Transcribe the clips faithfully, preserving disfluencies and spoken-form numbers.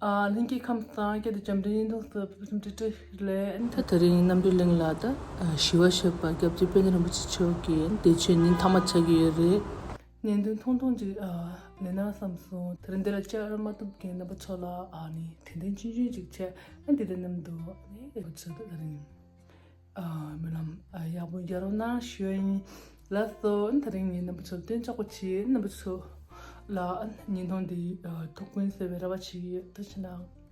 ཨ། ལྷན་རྒྱས་ཁམས་བཟང་། སྐད་དུ་འཇམ་འདྲེ་ཡིན་འདུག་ཟེར་བུ་ཆུང་ཀྲི་ཀྲི་ལས། ད་དེ་རིང་རྣམ་གྲོལ་གླིང་ལ་ད་ཞི་བ་ཞེས་པ་སྐྱབས་རྗེ་དཔལ་ལྡན་རིན་པོ་ཆེ་མཆོག་གི་བདེ་མཆོད་ཉིན་མཐའ་མ་ཆགས་ཀྱི་ཡོད་རེད། བརྙན་ཐུང་ཐུང་ཐུང་ཅིག་ཨ་ལེན་ན་བསམ་སོང་། དེ་རིང་འདི་ལ་བཅར་མ་ཐུབ་མཁན་རྣམ་པ་ཚོ་ལ་ཨ་ནི་དྲན་རྟེན་ཆུང་ཆུང་ཅིག་བྱས། ཨ་འདི་དང་མཉམ་དུ་ཨ་ནི་ཡག་པོ་བྱས་འདུག་དེ་རིང་ཨ་སྨོན་ལམ་ཨ་ཡག་པོ་རྒྱག་རོགས་གནང་ཞུ་ཡ་ཡིན། ལགས་སོ། དེ་རིང་ངས་རྣམ་པ་ཚོར་སྟོན་ཆོག་པ་བྱས། རྣམ་པ་ཚོ་ལ་བརྙན་ཐུང་འདི་ཐུགས་ཕན་གསོས་པའི་རེ་བ་བྱེད་ཀྱི་ཡོད། ཐུགས་རྗེ་གནང་།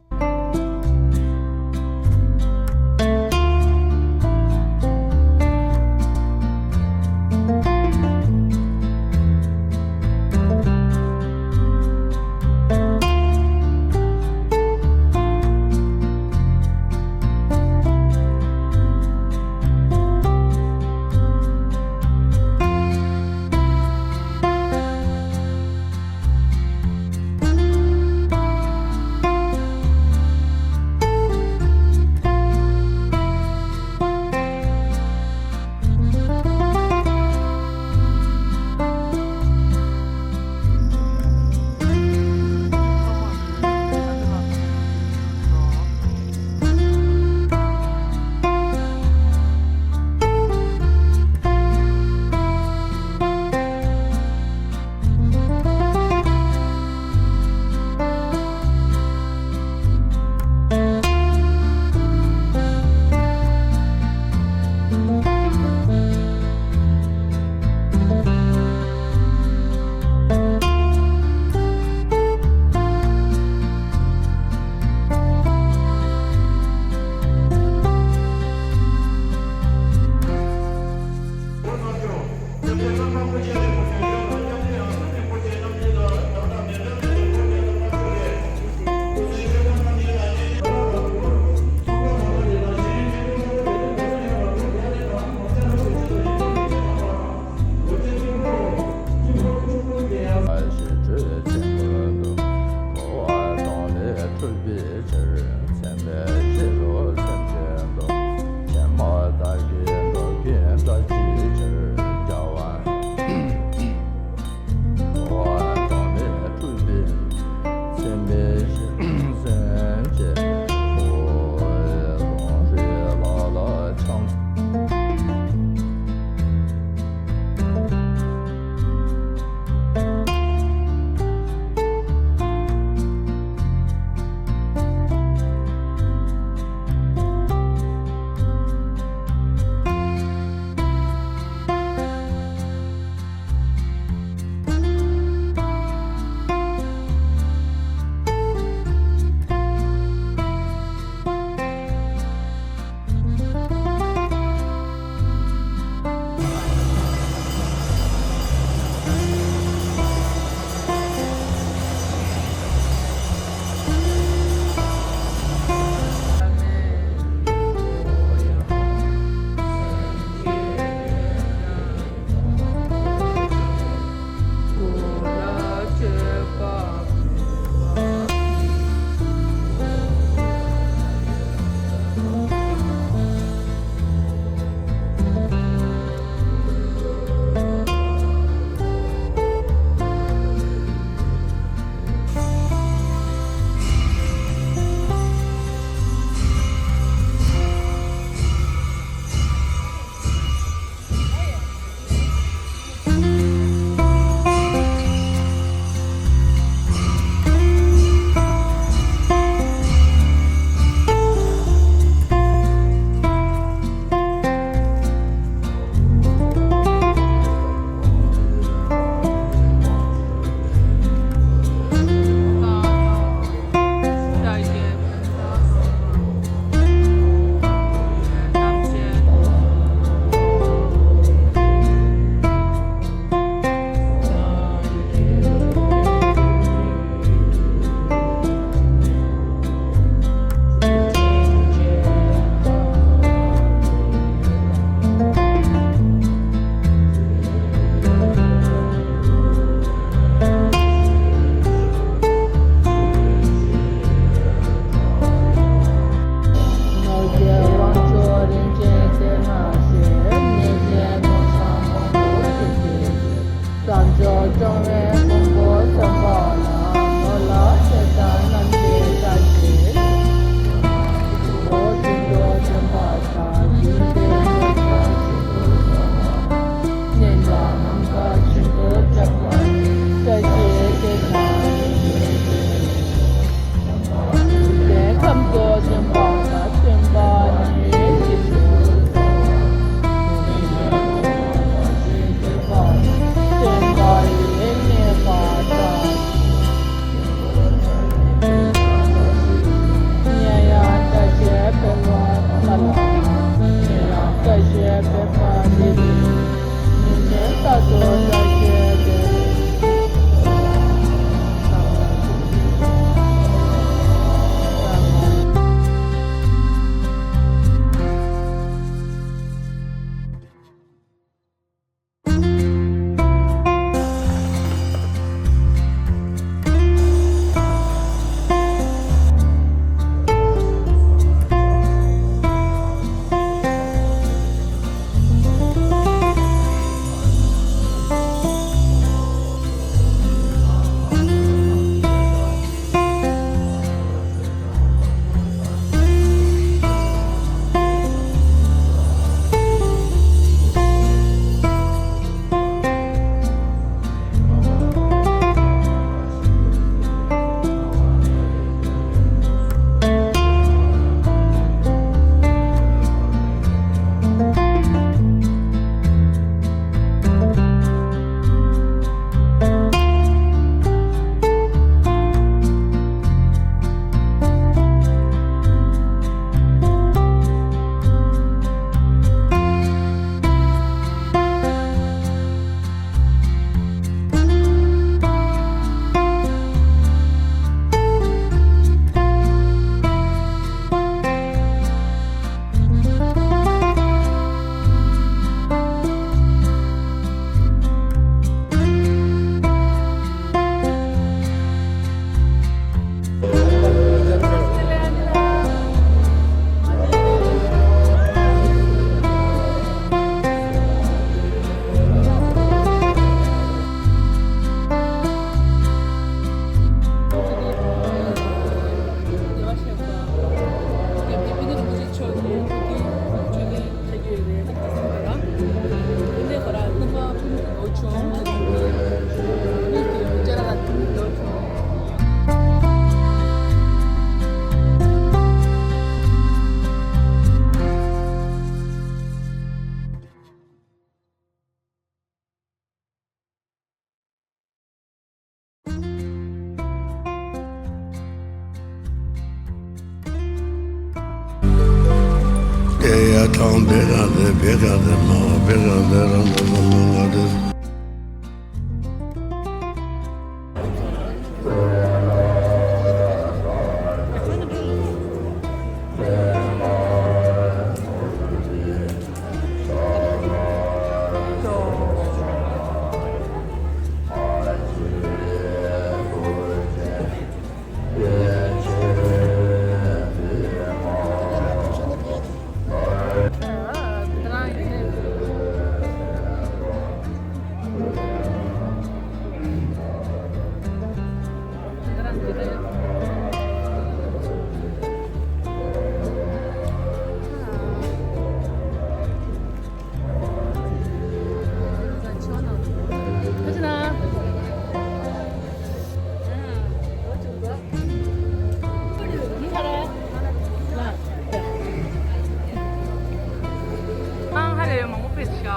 ཨང་ཧ་ལས་ཡོད་མང་པོ་ཕེབས་ཤག་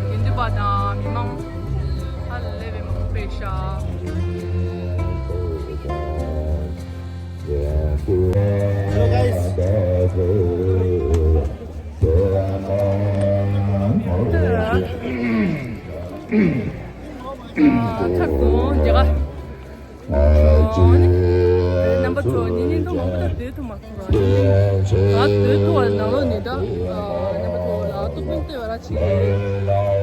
དགེ་འདུན་པ་དང་མི་མང་ཧ་ལས་པའི་མང་པོ་ཕེབས་ཤག Hello guys. ཨ། ཐབ་དགོང་རྒྱ་གར། ཨ་ནི། རྣམ་པ་ཚོ་ཉིན་ཉིན་ཐོག་མང་པོ་ད་སྡོད་ཐུབ་མ་སོང་ར། ང་སྡོད་ཐུབ་པ་ནང་ལོགས་ནས་ད། ཨ། རྣམ་པ་ཚོ་ལ་སྟོབས་ལྡན་ལྟོས་པ་ར་བྱེད་ཀྱི་ཡོད།